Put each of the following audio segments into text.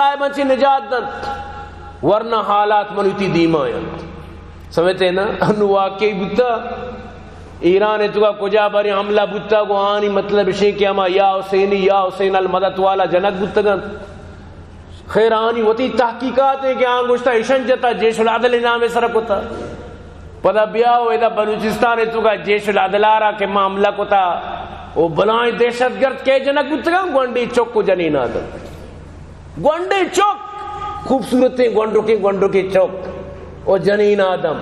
صاحباں چہ نجات دنت، ورنہ حالات من وتی دیما انت۔ سمجھتے نا؟ انو واقعی بوتا، ایران ءِ توکا کجا باریں حملہ بوتا، گوں آنی مطلب اشیں کہ ہما یا حسینی، یا حسین المدد والا جنگ بوتگ انت۔ خیر، آنی وتی تحقیقات ہیں کہ آن گوشتا ایشن جتا، جیش العدل نام سر کتا۔ پدا بیا و ادا بلوچستان ءِ توکا جیش العدل ءَ را کہ ما حملہ کتا، او بلائیں دہشت گرد کئے جنگ بوتگاں؟ گونڈیں چک و جنین آدم۔ گونڈیں چک، خوبصورتیں گونڈکیں گونڈکیں چک و جنین آدم۔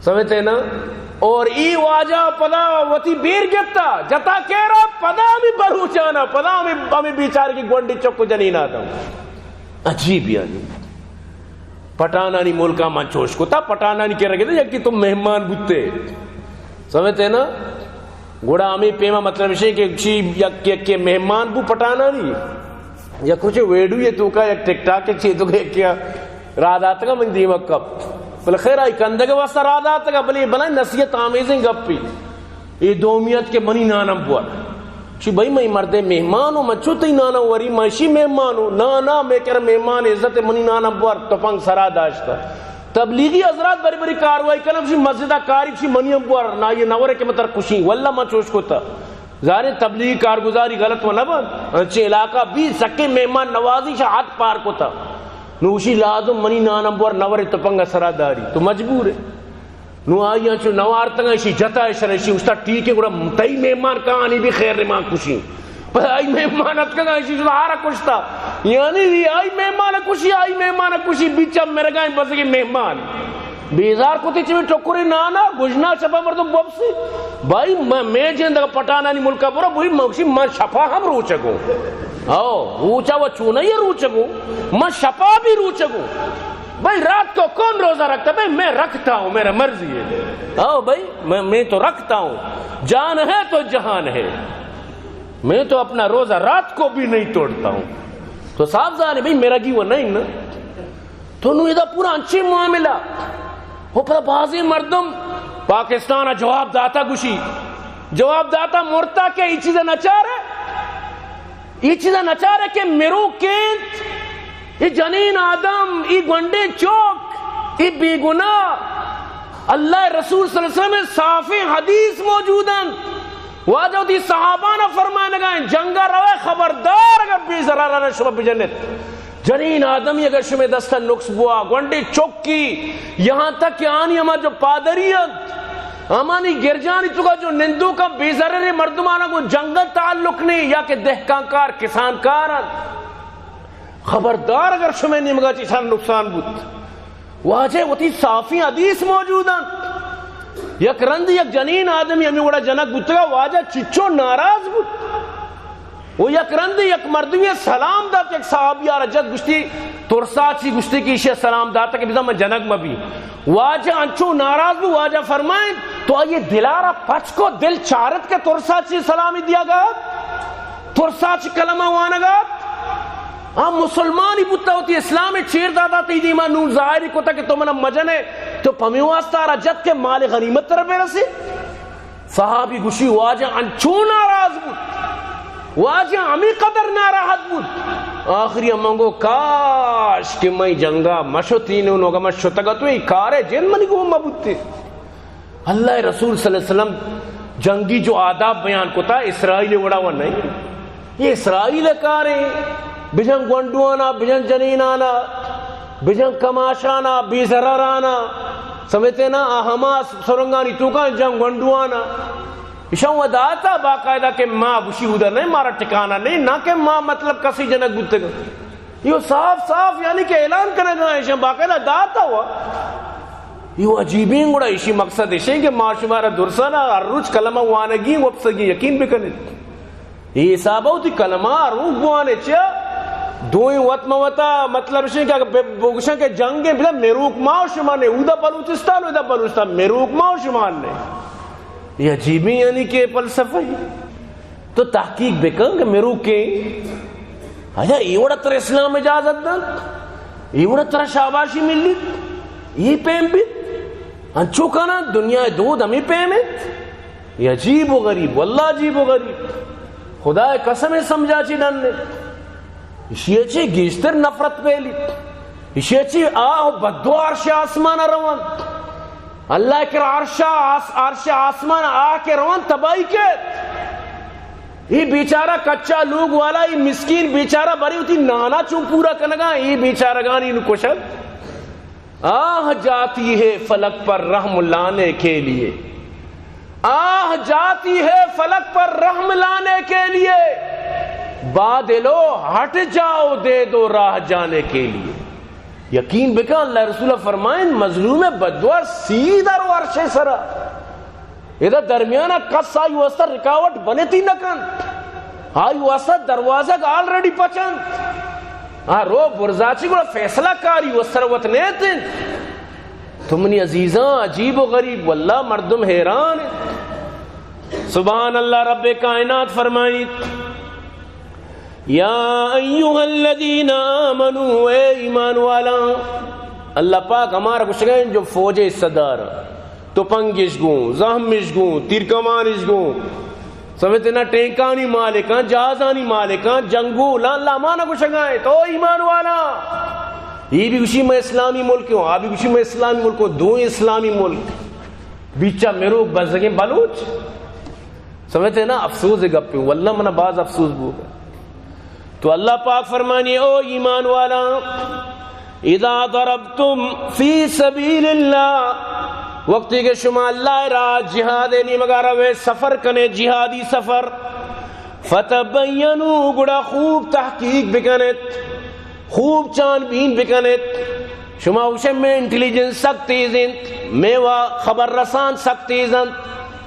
سمجھتے نا؟ اور ای واجہ پدا وتی بیر گپتا، جتا کیرا پدا ہمیں بلوچانا، پدا ہمیں، ہمیں بیچارگی گونڈیں چک و جنین آدم۔ عجیب یعنی۔ پٹھانانی ملکا من چوش کتا، پٹھانانی کرا گتا، یکی تو مہمان بوتے۔ سمجھتے نا؟ گڑا ہمیں پیما مطلب اشیں کہ چی یک، یک، یک مہمان بو پٹھانانی، یک کچھ ویڈیو یہ توکا، یک ٹک ٹاک کے چی توکا، یک کیا راہ داتگا من دیما کپ۔ بلے خیر، آئی کندگ واسطہ راہ داتگا، بلے بلائیں نصیحت آمیزیں گپی۔ اے دومیت کہ منی نانم بور۔ چی بھئی، مئی مردے مہمان ہوں، من چو تئی نانم وری، من اشی مہمان ہوں۔ نا، نا، مئے کر مہمان عزت، منی نانم بور، تپنگ سرا داشتا۔ تبلیغی حضرات بری بری کاروائی کنم، شی مسجد کاری، شی منی ہم بور، نا، یہ نورے کہ من تر کشی، واللہ من چوش کتا۔ ظاہر ہے تبلیغی کارگزاری غلط و نہ بنت۔ انچیں علاقہ بی سکیں مہمان نوازی شہ حد پار کتا۔ نو اشی لازم منی نانم بور، نورے تپنگ سرا داری۔ تو مجبور ہے۔ نو آئی انچو نوارتگاں، اشی جتا اشرا، اشی اشتا ٹھیک ہے، گڑا تئی مہمان کہانی بھی خیر نمان کشی۔ پر آئی مہمان اتکگاں، اشی اشتا آرا کشتا۔ یعنی آئی مہمان کشی، آئی مہمان کشی، بیچا مرگائیں بزگیں مہمان۔ بیزار کتی چمی ٹکری نانا، گژنا شپا مردم بوپسی۔ بھائی، میں، میں جند پٹھانانی ملکا برو، بھئی، میں گوشی، من شپا ہم روچگوں۔ او، روچا و چونئی روچگوں، من شپا بھی روچگوں۔ بھائی، رات کو کون روزہ رکھتا؟ بھائی، میں رکھتا ہوں، میرا مرضی ہے۔ او بھائی، میں، میں تو رکھتا ہوں۔ جان ہے تو جہان ہے۔ میں تو اپنا روزہ رات کو بھی نہیں توڑتا ہوں۔ تو صاف ظاہر ہے بھئی، مرگی و نہیں نا۔ تو نو ادا پورا انچیں معاملہ۔ ہو پدا بازیں مردم پاکستان جواب داتا گوشی۔ جواب داتا مرتا کہ ای چیز نچارے۔ ای چیز نچارے کہ مروک انت، ای جنین آدم، ای گونڈیں چوک، ای بے گناہ۔ اللہ رسول صلی اللہ علیہ وسلم صافیں حدیث موجود انت۔ واجہ وتی صحابانا فرمائنگا انت، جنگا روئے خبردار اگر بے ضررا شما بجنت۔ جنین آدمی اگر شمے دستا نقص بوا، گونڈیں چکی، یہاں تک کہ آنی ہما جو پادری انت، ہمانی گرجانی توکا جو نندوکاں بے ضرریں مردمانا گوں جنگا تعلق نہیں، یا کہ دہکان کار، کسان کار انت۔ خبردار اگر شمے نیمگا چیزاں نقصان بوت۔ واجہ وتی صافیں حدیث موجود انت۔ یک رند یک جنین آدمی ہمے وڑا جنک بوتگا، واجہ چچو ناراض بوت۔ و یک رند یک مردمی سلام دات، یک صحابی آرا جت، گوشتی، ترسا چی؟ گوشتی کہ ایشی سلام داتا کہ بزاں من جنک مبی۔ واجہ انچو ناراض بو، واجہ فرمائیں، تو آئی دلارا پچ کو، دل چارت کہ ترسا چی سلامی دیا گا؟ ترسا چی کلمہ وانگا؟ آ مسلمانی بوتا، وتی اسلام چیر داتا، تئی دیما نون ظاہری کتا کہ تو منا مجنے، تو پمی واسطہ آرا جت کہ مال غنیمت تر برسی۔ صحابی گوشی، واجہ انچو ناراض بوت، واجہ ہمیں قدر ناراحت بوت۔ آخری ہم گو، کاش کہ مئی جنگا مشتین و نوگا من شتگا تو ای کارے جن منی گوما بوتے۔ اللہ رسول صلی اللہ علیہ وسلم جنگی جو آداب بیان کتا، اسرائیل وڑا و نہیں۔ یہ اسرائیل کاریں، بجن گونڈوانا، بجن جنینانا، بجن کماشانا، بے ضررانا، سمجھتے نا، آ ہما سرنگانی توکا جن گونڈوانا۔ اشان و داتا باقاعدہ کہ ما گوشی اودا نہیں، مارا ٹھکانہ نہیں، نہ کہ ما مطلب کسی جنک بوتگا۔ یو صاف صاف یعنی کہ اعلان کنگا، اشان باقاعدہ داتا ہوا۔ یو عجیبیں گڑا اشی مقصد اشیں کہ ما شمارا درسانا ہر روچ کلمہ وانگی وپسگی یقین بکنیت۔ اے حساب ءَ وتی کلمہ ءَ روک بوانے چیا؟ دوئیں وت مہ وتا، مطلب شے کہ اگر بہ-، بگوشاں کہ جنگ ءَ بدا مروک ما و شما نے، اودا بلوچستان، اودا بلوچستان، مروک ما و شما نے۔ یہ عجیبیں یعنی کہ فلسفہ ہی۔ تو تحقیق بکن کہ مروکیں۔ آیا اے وڑا ترا اسلام اجازت دنت؟ اے وڑا ترا شاباشی ملیت؟ اے پیم بیت؟ انچو کناں دنیا ءِ دود ہمے پیم انت؟ اے عجیب و غریب، واللہ عجیب و غریب۔ خدا ءِ قسم ءَ سمجھا چی ڈن انت۔ اشی چی گیشتر نفرت پیلی، اشی چی آہ و بددعا عرش آسمان روان۔ اللہ کرا عرش آس-، عرش آسمان آہ کے روان تباہی کے۔ ای بیچارہ کچا لوگ والا، ای مسکین بیچارہ بری ہوتی نانا چون پورا کنگا، ای بیچارگانی نو کشن۔ آہ جاتی ہے فلک پر رحم لانے کے لیے، آہ جاتی ہے فلک پر رحم لانے کے لیے، بادلو ہٹ جاؤ دے دو راہ جانے کے لیے۔ یقین بکن، اللہ رسول فرمائیں، مظلوم بددعا سیدھا رو عرش سرا۔ ادا درمیان ء کس آئی واسطہ رکاوٹ بنتی نہ کنت، آئی واسطہ دروازگ آلریڈی پچ انت۔ آ رو برزاچی گڑا فیصلہ کاری و سروت نیت انت۔ تو منی عزیزاں، عجیب و غریب، واللہ مردم حیران انت۔ سبحان اللہ، رب کائنات فرمائیت، یا ایھا الذین آمنوا، اے ایمان والاں۔ اللہ پاک ہمارا گوشگا انت جو فوج حصہ دار، تپنگش گوں، زہمش گوں، تیرکمانش گوں، سمجھتے نا، ٹینکانی مالکاں، جہازانی مالکاں، جنگولاں، اللہ ہمانا گوشگا انت، او ایمان والاں۔ یہ بھی گوشی میں اسلامی ملک ہوں، آ بھی گوشی میں اسلامی ملک ہوں، دو اسلامی ملک۔ بیچا میرو بزگیں بلوچ۔ سمجھتے نا، افسوس گپے، واللہ منا باز افسوس بوگا۔ تو اللہ پاک فرمانی، او ایمان والاں، اذا ضربتم فی سبیل اللہ، وقتی کہ شما اللہ را جہاد نیمگا روے، سفر کنے، جہادی سفر، فتبینوا، گڑا خوب تحقیق بکنت، خوب چان بین بکنت۔ شما گوشے میں انٹیلیجنس سک تیز انت، میں وا خبر رسان سک تیز انت،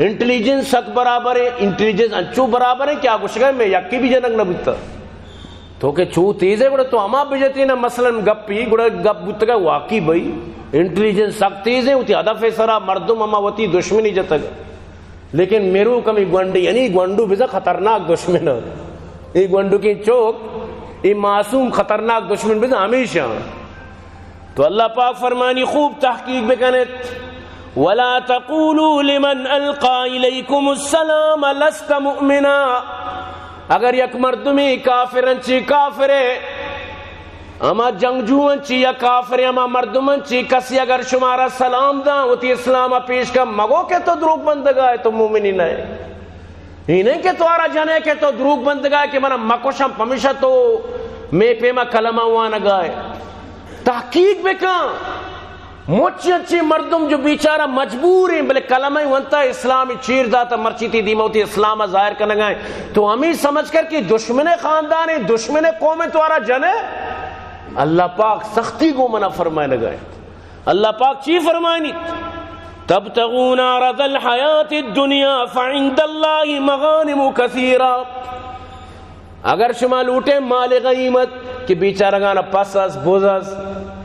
انٹیلیجنس سک برابر ہے، انٹیلیجنس انچو برابر ہے کہ آ گوشگا میں یکی بھی جنگ نہ بوتا۔ تو کہ چو تیز ہے، گڑا تو ہما بجتی نا، مثلاً گپی، گڑا گپ بوتگا واقعی بھئی، انٹیلیجنس سک تیز ہے، وتی ہدف سرا مردم ہما وتی دشمنی جتگ۔ لیکن میرو کمی گونڈی، یعنی گونڈو بزا خطرناک دشمن ہے۔ یہ گونڈو کی چوک، یہ معصوم خطرناک دشمن بزا ہمیشہ۔ تو اللہ پاک فرمانی، خوب تحقیق بکنت۔ ولا تقولوا لمن القى اليكم السلام لست مؤمنا۔ اگر یک مردمی کافر انچی کافرے، ہما جنگجو انچی یا کافرے، ہما مردم انچی کسی اگر شمارا سلام داں، وتی اسلام پیش کا، مگو کہ تو دروگ بندگا ہے، تو مومنی نہ ہے۔ ای نہ کہ تو آرا جنے کہ تو دروگ بندگا کہ منا مکشاں، پمیشا تو مے پیما کلمہ وانگا ہے۔ تحقیق بکن۔ مچ انچیں مردم جو بیچارہ مجبور ہیں، بلے کلمہ ونتا، اسلام چیر داتا، مرچی تی دیما وتی اسلام ظاہر کنگا ہیں۔ تو ہمیں سمجھ کر کہ دشمن خاندان ہے، دشمن قوم ہے، تو آرا جنے۔ اللہ پاک سختی گو منا فرمائنگا ہے۔ اللہ پاک چی فرمائنی؟ تبتغون عرض الحیات الدنیا فعند اللہ مغانم کثیرہ۔ اگر شما لوٹے مال غنیمت کہ بیچارگان پس اس، بز اس،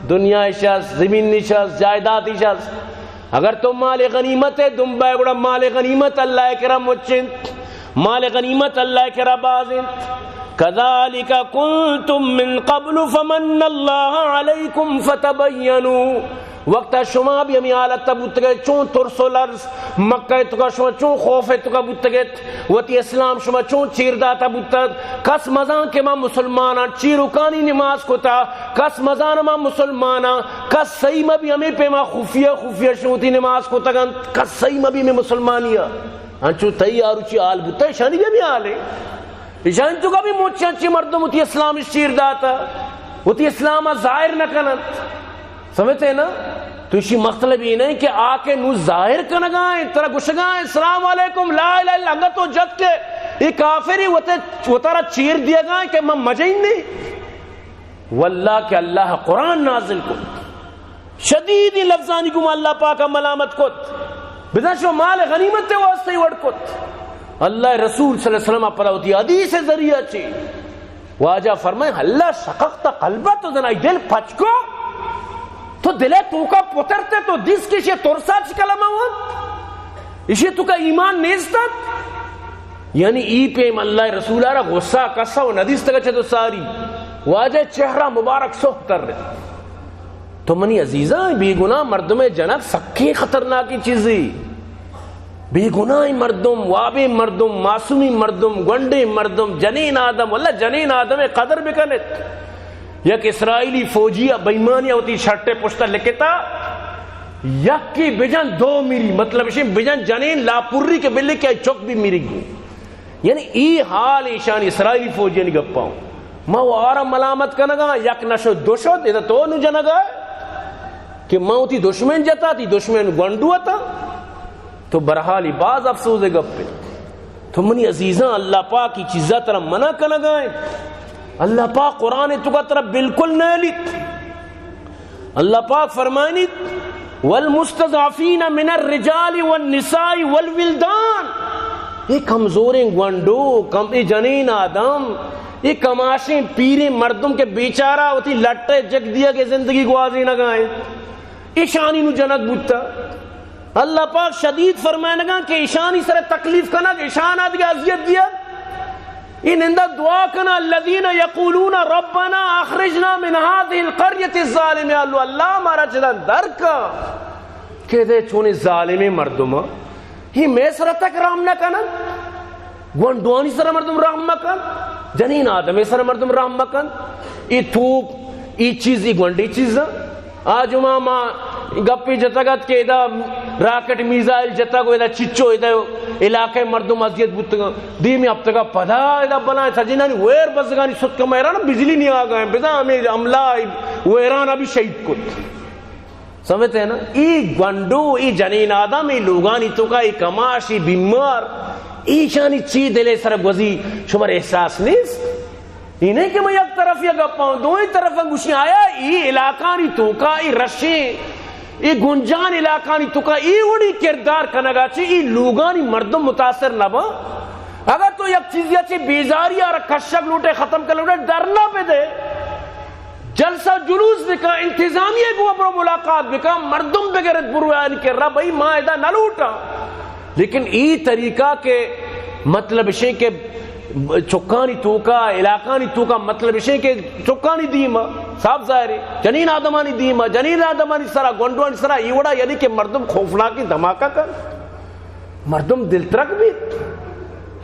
دنیا اش اس، زمین اش اس، جائیداد اش اس، اگر تو مال غنیمت ہے دنبا، گڑا مال غنیمت اللہ کرا مچ انت، مال غنیمت اللہ کرا باز انت۔ کذالک کنتم من قبل فمن اللہ علیکم فتبینوا۔ وقتا شما بھی ہمیں حالت بوتگے، چون ترس و لرز مکہ توکا شما چون خوف توکا بوتگے، وتی اسلام شما چون چیر داتا بوتگ۔ کس مزان کہ ما مسلماناں، چیروکانی نماز کتا، کس مزان ما مسلماناں، کس صحیح مبی ہمیں پیما خفیہ خفیہ شما وتی نماز کتگنت، کس صحیح مبی ہمیں مسلمانیا۔ انچو تئی آروچی حال بوتا، اشانی بھی ہمیں حال ہے۔ اشان توکا بھی مچ انچیں مردم وتی اسلام چیر داتا، وتی اسلام ظاہر نہ کننت۔ سمجھتے ہیں نا؟ تو اسی مطلب یہ نہیں کہ آ کے نو ظاہر کنگا ہیں، ترا گشگا ہیں، السلام علیکم، لا الہ الا اللہ، انگت تو جت کے یہ کافری وتے، وتارا چیر دیگا ہیں کہ من مجین نہیں۔ واللہ کہ اللہ قرآن نازل کت، شدیدی لفظانی گوما اللہ پاکا ملامت کت، بزاں شما مال غنیمت واسطے وڑ کت۔ اللہ رسول صلی اللہ علیہ وسلم پدا وتی حدیث ذریعہ چی واجہ فرمائے، اللہ شققت قلبہ، تو زنائی دل پچ کو، تو دلے توکا پترتے، تو دیس کہ اشی ترسا چی کلمہ وانت، اشی توکا ایمان نیست ات۔ یعنی ای پیم اللہ رسول را غصہ کسا و ندیستگا چہ تو ساری، واجہ چہرہ مبارک سہب تر۔ تو منی عزیزاں، بے گناہ مردم جنگ سکیں خطرناکیں چیزے۔ بے گناہیں مردم، وابیں مردم، معصومیں مردم، گونڈیں مردم، جنین آدم، واللہ جنین آدم ءِ قدر بکنت۔ یک اسرائیلی فوجی ءَ بے ایمانی ءَ وتی شرٹ ءِ پشت ءَ لکھتا، یکے بجن دو میری، مطلب اشیں بجن جنین لاپری کہ بلے کہ چک بھی میری گی۔ یعنی ای حال ایشانی اسرائیلی فوجیانی گپاں۔ ما وارا ملامت کنگا، یک نشو دو شد، ادا تو نو جنگا کہ ما وتی دشمن جتا، تی دشمن گونڈو اتا۔ تو برحالی باز افسوس گپ انت۔ تو منی عزیزاں، اللہ پاک ای چیزا ترا منع کنگا انت۔ اللہ پاک قرآن تو کا ترا بالکل نہ لیت۔ اللہ پاک فرمائنیت، والمستضعفین من الرجال والنساء والولدان، اے کمزوریں گونڈو، کم، اے جنین آدم، اے کماشیں پیریں مردم کہ بیچارہ وتی لٹ ءَ جک دیگ ءَ زندگی گوازینگا انت، ایشانی نو جنگ بوتا۔ اللہ پاک شدید فرمائنگا کہ ایشانی سر تکلیف کنگ، ایشان آ دگہ اذیت دیگ۔ اے نندا دعا کنا، الذین یقولون ربنا اخرجنا من هذه القرية الظالم، یا اللہ، اللہ مارا چدا در کا کہ دے چونیں ظالمیں مردم، ہی مئے سر تک رحم نہ کنن۔ گونڈوانی سر مردم رحم مکن، جنین آدمے سر مردم رحم مکن۔ اے توپ، اے چیز، اے گونڈی چیز۔ آ جمعہ ما گپے جتگ ات کہ ادا راکٹ میزائل جتگ و ادا چچو ادا علاقہ مردم اذیت بوتگ۔ دیمی ہفتگا پدا ادا بلائیں سجینانی ویر بزگانی ستک، مہران بجلی نیاگا ہیں، بزاں ہمیں عملہ ویران ابھی شہید کت۔ سمجھتے ہیں نا؟ ای گونڈو، ای جنین آدم، ای لوگانی توکا، ای کماش، ای بیمار، ایشانی چی دلے سر گوزی، شمار احساس نیست؟ ای نہیں کہ میں یک طرف یا گپاں، دوئیں طرف گوشی آیا، ای علاقانی توکا، ای رشیں، ای گنجان علاقانی توکا، ای وڑی کردار کنگا چی، ای لوگانی مردم متاثر نہ باں۔ اگر تو یک چیزی چی بیزاری آرا کشک لوٹے، ختم کر لوٹے، دھرنا بدے۔ جلسہ جلوس بکن، انتظامیہ گوں برو ملاقات بکن، مردم بگرت برو آیانی کرا، بھئی ما ادا نہ لوٹاں۔ لیکن ای طریقہ کہ مطلب اشیں کہ چکانی توکا، علاقانی توکا مطلب اشیں کہ چکانی دیما، صاف ظاہر ہے، جنین آدمانی دیما، جنین آدمانی سرا، گونڈوانی سرا، ای وڑا یعنی کہ مردم خوفناکیں دھماکہ کن۔ مردم دلترک بیت۔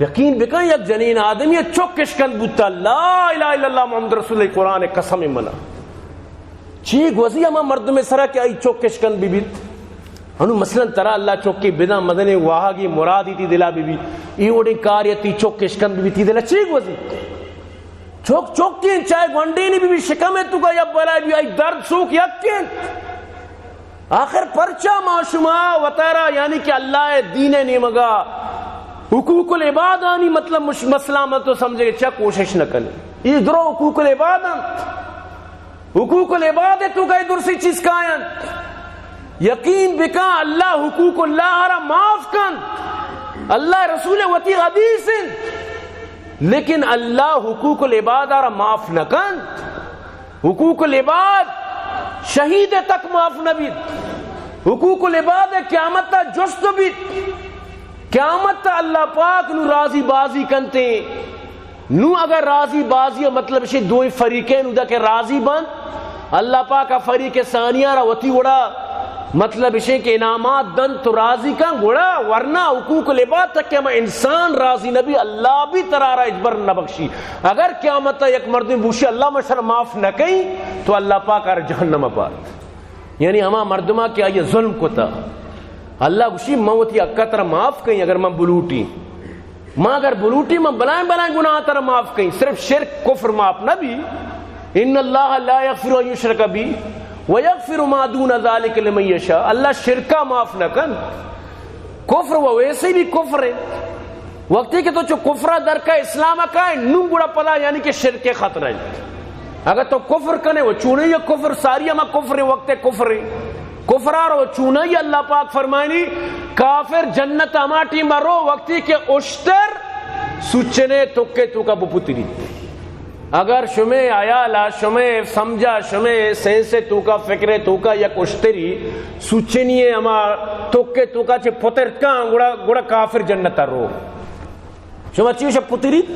یقین بکن یک جنین آدمی چک اشکن بوتا، لا الہ الا اللہ محمد رسول اللہ، قرآن قسم منا۔ چی گوزی ہما مردم سرا کہ آئی چک اشکن بی بیت؟ انو مثلاً ترا اللہ چکی بداں، مزنیں واہگی مرادی تی دلا بی بیت، ای وڑیں کاری تی چک اشکن بی بیت، تی دلا چی گوزی؟ چک چکیں، چاہے گونڈینی بی بیت، شکم توکا یا بلائے بی، آئی درد سوک یکیں۔ آخر پرچا ما شما وتارا، یعنی کہ اللہ دین نیمگا حقوق العبادانی مطلب مش-، مسئلہ من تو سمجھے چا کوشش نہ کنے؟ یہ درو حقوق العباد انت۔ حقوق العباد توکا درسی چیز کاینت۔ یقین بکن اللہ حقوق اللہ را معاف کن۔ اللہ رسول وتی حدیث انت۔ لیکن اللہ حقوق العباد را معاف نہ کن۔ حقوق العباد شہید تک معاف نہ بیت۔ حقوق العباد قیامت تا جست بیت۔ قیامت تا اللہ پاک نو راضی بازی کنتے۔ نو اگر راضی بازی مطلب شے دوئیں فریقین نو دا کہ راضی بند، اللہ پاک آ فریق ثانیہ را وتی وڑا مطلب اشیں کہ انعامات دنت تو راضی کن، گڑا ورنہ حقوق العباد تک کہ ہما انسان راضی نبی، اللہ بھی ترارا اجبر نہ بخشی۔ اگر قیامت یک مردم بوشی اللہ من شر معاف نہ کئی، تو اللہ پاک آر جہنم بارت۔ یعنی ہما مردما کہ آئی ظلم کتا، اللہ گوشی من وتی حقا ترا معاف کئی اگر من بلوٹی۔ ما اگر بلوٹی، من بلائیں بلائیں گناہ ترا معاف کئیں، صرف شرک کفر معاف نہ بی۔ ان اللہ لا یغفر ان یشرک بہ و یغفر ما دون ذلک لمن یشاء۔ اللہ شرکا معاف نہ کن۔ کفر و ویسے بھی کفر ہے۔ وقتی کہ تو چو کفرا درکا اسلام کائے، نو گڑا پدا یعنی کہ شرک خطرہ ہے۔ اگر تو کفر کنے و چونئی کفر، ساری ہما کفر وقت کفر۔ کفرا رو چونئی اللہ پاک فرمائنی، کافر جنت ہما ٹیم رو وقتی کہ اشتر سوچنے توکے توکا بپتری۔ اگر شمے حیالا، شمے سمجھا، شمے سینسے توکا، فکرے توکا یک اشتری سوچنی ہے ہما توکے توکا چے پترکاں، گڑا، گڑا کافر جنت رو۔ شما چی شپ پتریت؟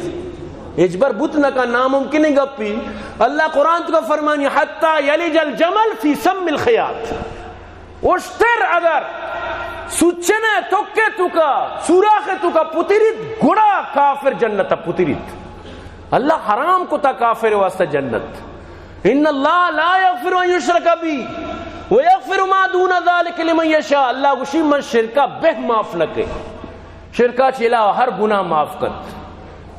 ہچبر بوت نہ کن، ناممکنیں گپی۔ اللہ قرآن تو فرمانی، حتی یلج الجمل فی سم الخیاط۔ اشتر اگر سوچنے توکے توکا، سوراخے توکا پتریت، گڑا کافر جنت پتریت۔ اللہ حرام کتا کافر واسطہ جنت۔ ان اللہ لا یغفر ان یشرک بہ ویغفر ما دون ذلک لمن یشاء۔ اللہ گوشی من شرکا بہ معاف نہ کئے۔ شرکا چہ علاوہ ہر گناہ معاف کنت۔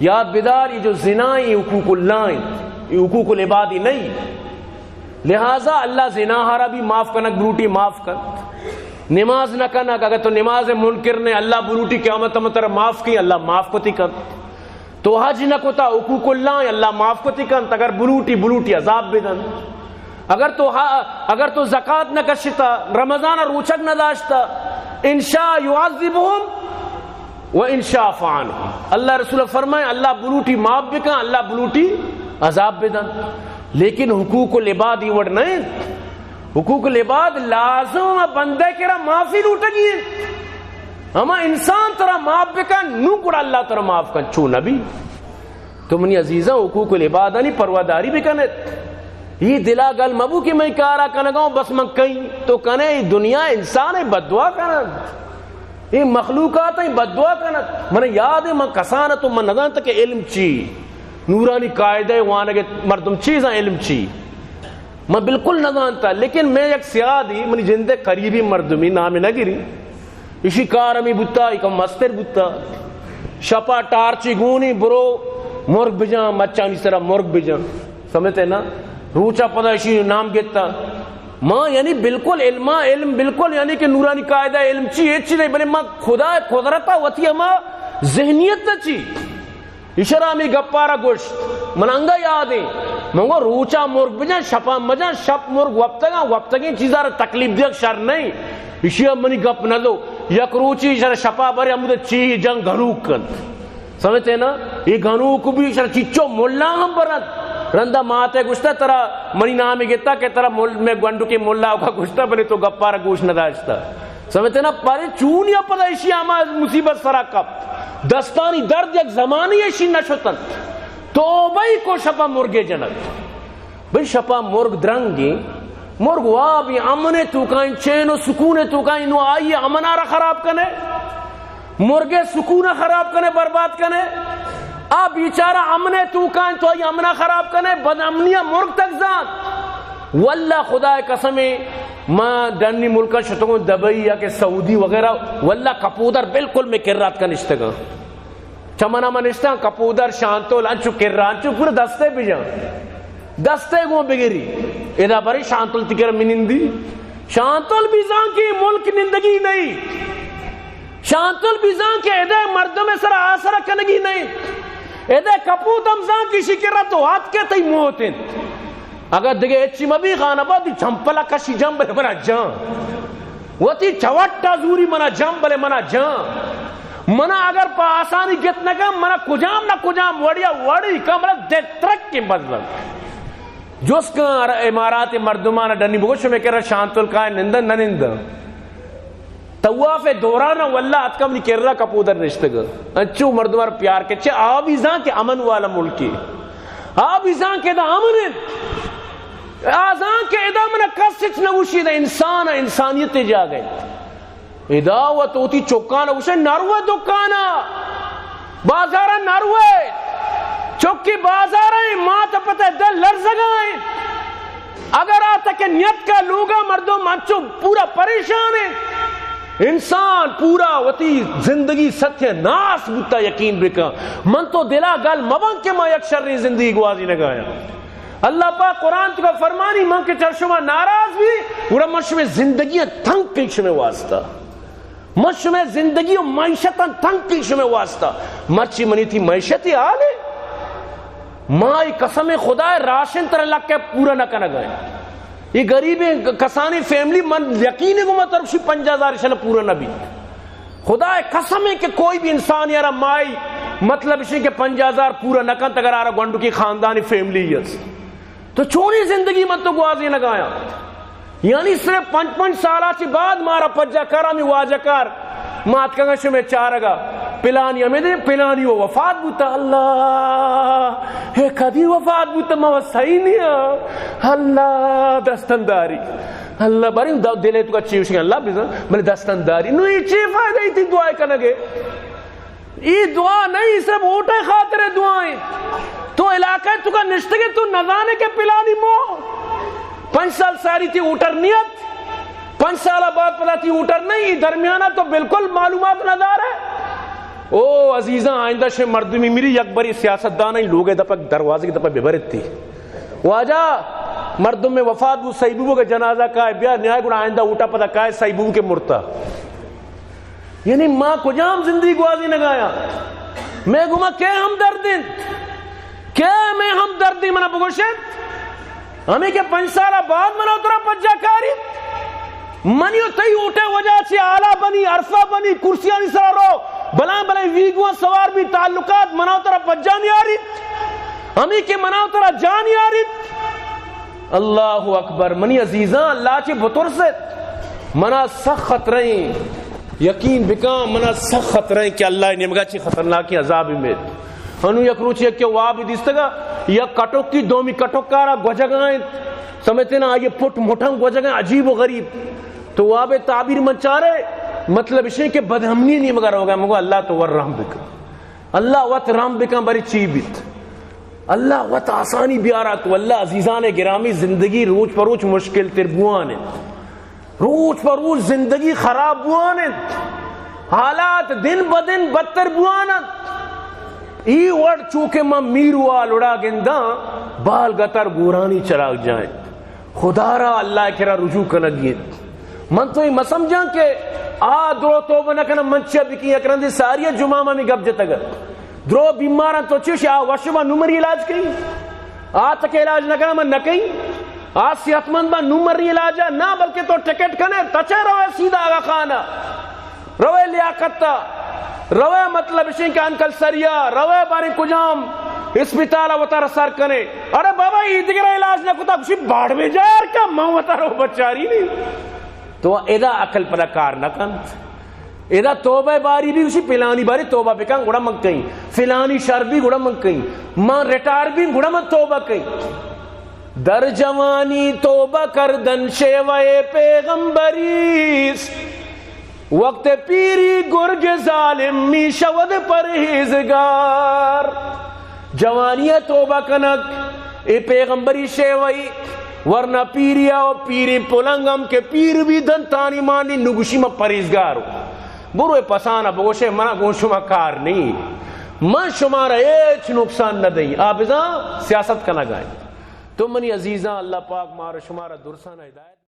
یاد بدار، یہ جو زنا ایں، یہ حقوق اللہ ایں، یہ حقوق العباد نہیں۔ لہذا اللہ زنا ہارا بھی معاف کنگ بلوٹی معاف کنت۔ نماز نہ کنگ، اگر تو نماز منکر نے، اللہ بلوٹی قیامت ہم ترا معاف کی، اللہ معاف کتی کنت۔ تو حج نہ کتا، حقوق اللہ ایں، اللہ معاف کتی کنت۔ اگر بلوٹی، بلوٹی عذاب بدنت۔ اگر تو ہا-، اگر تو زکات نہ کشتا، رمضان روچگ نہ داشتا، ان شاء یعذبہم و ان شاء عفا عنہم۔ اللہ رسول فرمائے، اللہ بلوٹی معاف بکن، اللہ بلوٹی عذاب بدنت۔ لیکن حقوق العباد یہ وڑ نہیں۔ حقوق العباد لازم بندے کرا معافی لوٹگی ایں۔ ہما انسان ترا معاف بکن، نو گڑا اللہ ترا معاف کن، چو نبی۔ تو منی عزیزاں، حقوق العبادانی پرواداری بکنت۔ یہ دلا گل مبو کہ میں کارا کنگاؤں، بس من کہیں تو کنے، یہ دنیا انسان ہے بددعا کنت، یہ مخلوقات ہیں بددعا کنت۔ من یاد ہے، من کسان تو من نزانتا کہ علم چی، نورانی قاعدہ وانگ مردم چیزاں علم چی۔ من بالکل نہ زانتا، لیکن میں یک سیادی، منی جندے قریبی مردمی، نام نہ گری، اشی کار ہمی بوتا، ایک مستر بوتا، شپا ٹارچی گونی، برو مرگ بجان، مچانی سرا مرگ بجان، سمجھتے نا؟ روچا پدا اشی نام گتا۔ ما یعنی بالکل علما، علم بالکل یعنی کہ نورانی قاعدہ علم چی، ہچ نہیں، بلے ما خدا قدرتا وتی ہما ذہنیت چی۔ ایشرا ہمے گپارا گوشت، من انگا یاد ایں، من گو روچا مرگ بجن، شپا مجن، شپ مرگ وپتگاں، وپتگیں چیزارا تکلیف دیگ شر نہیں۔ ایشی منی گپ نہ دو، یک روچی ایشرا شپا برے ہمود چی جنگ گھنوک کنت۔ سمجھتے نا؟ یہ گھنوک بھی ایشرا چیچو ملا ہم برنت۔ رندا ماتے گوشتا ترا منی نام گتا کہ ترا مل-، میں گونڈو کے ملا کا گوشتا، بلے تو گپارا گوش نہ داشتا۔ سمجھتے نا؟ پرے چونیا پدا ایشی ہما مصیبت سرا کپ۔ دستانی درد یک زمانی ایشی نہ شتن۔ توبہ ای کو شپا مرگے جنگ۔ بھئی شپا مرگ درنگی، مرگ وابی امن توکائیں، چین و سکون توکائیں، نو آئی امنا را خراب کنے۔ مرگے سکون خراب کنے، برباد کنے۔ آ بیچارہ امن توکائیں، تو آئی امنا خراب کنے، بد امنی مرگ تک زان۔ واللہ خدا قسم، ما ڈنی ملکاں شتگوں، دبئی یا کہ سعودی وغیرہ، واللہ کپودر بالکل میں کرات کا نشتگاں۔ چمنا من نشتاں، کپودر، شانتول، انچو کرا، انچو پورا دستے بجان۔ دستے گوں بگری۔ ادا بری شانتول تکر منندی۔ شانتول بیزان کہ ملک نندگی نہیں۔ شانتول بیزان کہ ادا مردم سر آسر کنگی نہیں۔ ادا کپوت ہم زان کہ شکر تو ہاتھ کے تئی موت انت۔ اگر دگہ ہچی مبی، خان آبادی چمپلا کشی جم بلے منا جان۔ وتی چوٹا زوری منا جم بلے منا جان۔ منا اگر پہ آسانی گت نہ کن، منا کجام نہ کجام وڑیا وڑی کن، منا دے ترک کے بزن۔ جس کن امارات مردمان ڈنی بگوش میں کرا شانتول کائے نندن نہ نندن۔ طواف دوران واللہ اتکا منی کرا کپودر نشتگ۔ انچو مردم ار پیار کے چہ آ بیزان کہ امن والا ملکی۔ آ بیزان کہ دا امن انت۔ آ زان کہ ادا من کس ہچ نگوشی، دا انسان، انسانیت جاگہ۔ ادا و توتی چکان گوشے نروے دکانا، بازارا نروے۔ چکی بازارا مات پتہ دل لرزگائیں۔ اگر آ تک نیت کا لوگا مردم انچو پورا پریشان ہیں۔ انسان پورا وتی زندگی ستیہ ناس بوتا، یقین بکن۔ من تو دلا گل مبن کہ ما یک شریں زندگی گوازی نگایا۔ اللہ پاک قرآن تو کا فرمانی، من کہ چر شما ناراض بھی، گڑا من شما زندگی تنگ کئی شما واسطہ۔ من شمئے زندگی و معیشتاں تنگ کن شمئے واسطہ۔ مرچی منی تئی معیشتی حال ہے۔ ما ای قسم خدا ہے، راشن ترا لکے پورا نہ کنگا ہے۔ یہ غریبیں کسانی فیملی من یقین ہے کہ ما ترشی پنجاہ ہزار شن پورا نہ بیت۔ خدا ہے قسم ہے کہ کوئی بھی انسان یارا مائی مطلب اسی کہ پنجاہ ہزار پورا نہ کنت اگر آرا گونڈو کی خاندانی فیملی ہے۔ تو چونی زندگی من تو گوازینگایا؟ یعنی صرف پنچ پنچ سالا چی بعد مارا پجا کر ہمی واجہ کار ما اتکگا شمے چارگا پلانی ہمیں دے، پلانی و وفات بوتا۔ اللہ، ہے کدی وفات بوتا؟ ما صحیح نہیں۔ اللہ دستنداری۔ اللہ باریں دا دل ءِ توکا چی گوشگ، اللہ بزان، بلے دستاں داری۔ نو اے چی فائدہ ای تئی دعا کنگ ءِ؟ اے دعا نہیں، صرف ووٹ ءِ خاطر دعا ایں۔ تو علاقہ ءِ توکا نشتگ ئے، تو نزانے کہ پلانی مو پنچ سال ساری تئی ووٹر نیت، پنچ سال بعد پدا تئی ووٹر نہیں، اے درمیان ءَ تو بالکل معلومات نہ دار ئے۔ او عزیزاں، آئندہ شے مردمی میری یک بری سیاستدان ءِ لوگ ءِ دپا، دروازگ ءِ دپا ببرتی۔ واجہ، مردم ءِ وفات بو، سہی بو کہ جنازہ کائے، بیا نیائے، گڑا آئندہ ووٹا پدا کائے، سہی بو کہ مرتا۔ یعنی ما کجام زندگی گوازینگایاں؟ مئے گوما کئے ہمدرد انت؟ کئے مئے ہمدردی؟ منا بگوشت، ہمیں کہ پنچ سال بعد منا ترا پجا کاری، منی و تئی ووٹ ءِ وجہ چہ آلا بنی، عرفہ بنی، کرسیانی سرا رو، بلائیں بلائیں ویگواں سوار بی، تعلقات منا ترا پجا نیاری، ہمیں کہ منا ترا جا نیاری۔ اللہ اکبر۔ منی عزیزاں، اللہ چہ بترس ات۔ منا سخ خطرہ ایں، یقین بکن، منا سخ خطرہ ایں کہ اللہ ءِ نیمگا چہ خطرناکیں عذاب ایں۔ انو یک روچ یک کہ واب دیستگا، یک کٹکی دومی کٹکارا گوجگا انت، سمجھتے نا، آئی پٹ مٹھاں گوجگا، عجیب و غریب۔ تو واب ءِ تعبیر من چارے، مطلب اشیں کہ بدامنی نیمگا روگا۔ مگو اللہ تو ور رحم بکن، اللہ وت رحم بکن، بری چی بیت؟ اللہ وت آسانی بیارا تو۔ اللہ عزیزان گرامی، زندگی روچ پہ روچ مشکل تر بوان انت، روچ پہ روچ زندگی خراب بوان انت، حالات دن بہ دن بدتر بوان انت۔ ای وڑ چونکہ من میروا لڑا گنداں، بال گتر گورانی چراگ جائیں۔ خدا را اللہ ءِ کرا رجوع کنگی انت۔ من تو اے مسمجھاں کہ آ درو توبہ نہ کناں، من چیا بکیں؟ یک رندے ساری جمعہ ما ہمے گپ جتگ ات۔ درو بیماراں تو چش آ وش با نوں مری علاج کئیں؟ آ تک علاج نہ کناں من نہ کئیں؟ آ صحت مند با نوں مری علاج؟ نہ، بلکہ تو ٹکٹ کنے، تچے روے سیدھا آغا خانہ۔ روے لیاقت تا، روے مطلب اشیں کہ انکل سریا، روے باریں کجام اسپتال وتارا سر کنے۔ اڑے بابا، ای دگرا علاج نہ کتا، گوشی باڑ بے جار کا، من وتارا بچاری نہیں۔ تو ادا عقل پدا کار نہ کنت۔ ادا توبہ باری بی، گوشی پلانی باری توبہ بکن، گڑا من کئیں۔ فلانی شر بی، گڑا من کئیں۔ من ریٹائر بی، گڑا من توبہ کئیں۔ در جوانی توبہ کردن شیوہ پیغمبری است، وقت پیری گرگ ظالم می‌شود پرہیزگار۔ جوانی ءَ توبہ کنگ، اے پیغمبری شیوہ ای، ورنہ پیری ءَ و پیریں پلنگ ہم کہ پیر بی دنتانی مانی نگوشی من پرہیزگار۔ برو اے پسانا بگوشے، منا گوں شما کار نہیں، من شمارا ہچ نقصان نہ دئیں۔ آ بزاں سیاست کنگا انت۔ تو منی عزیزاں، اللہ پاک مارا شمارا درسانا ہدایت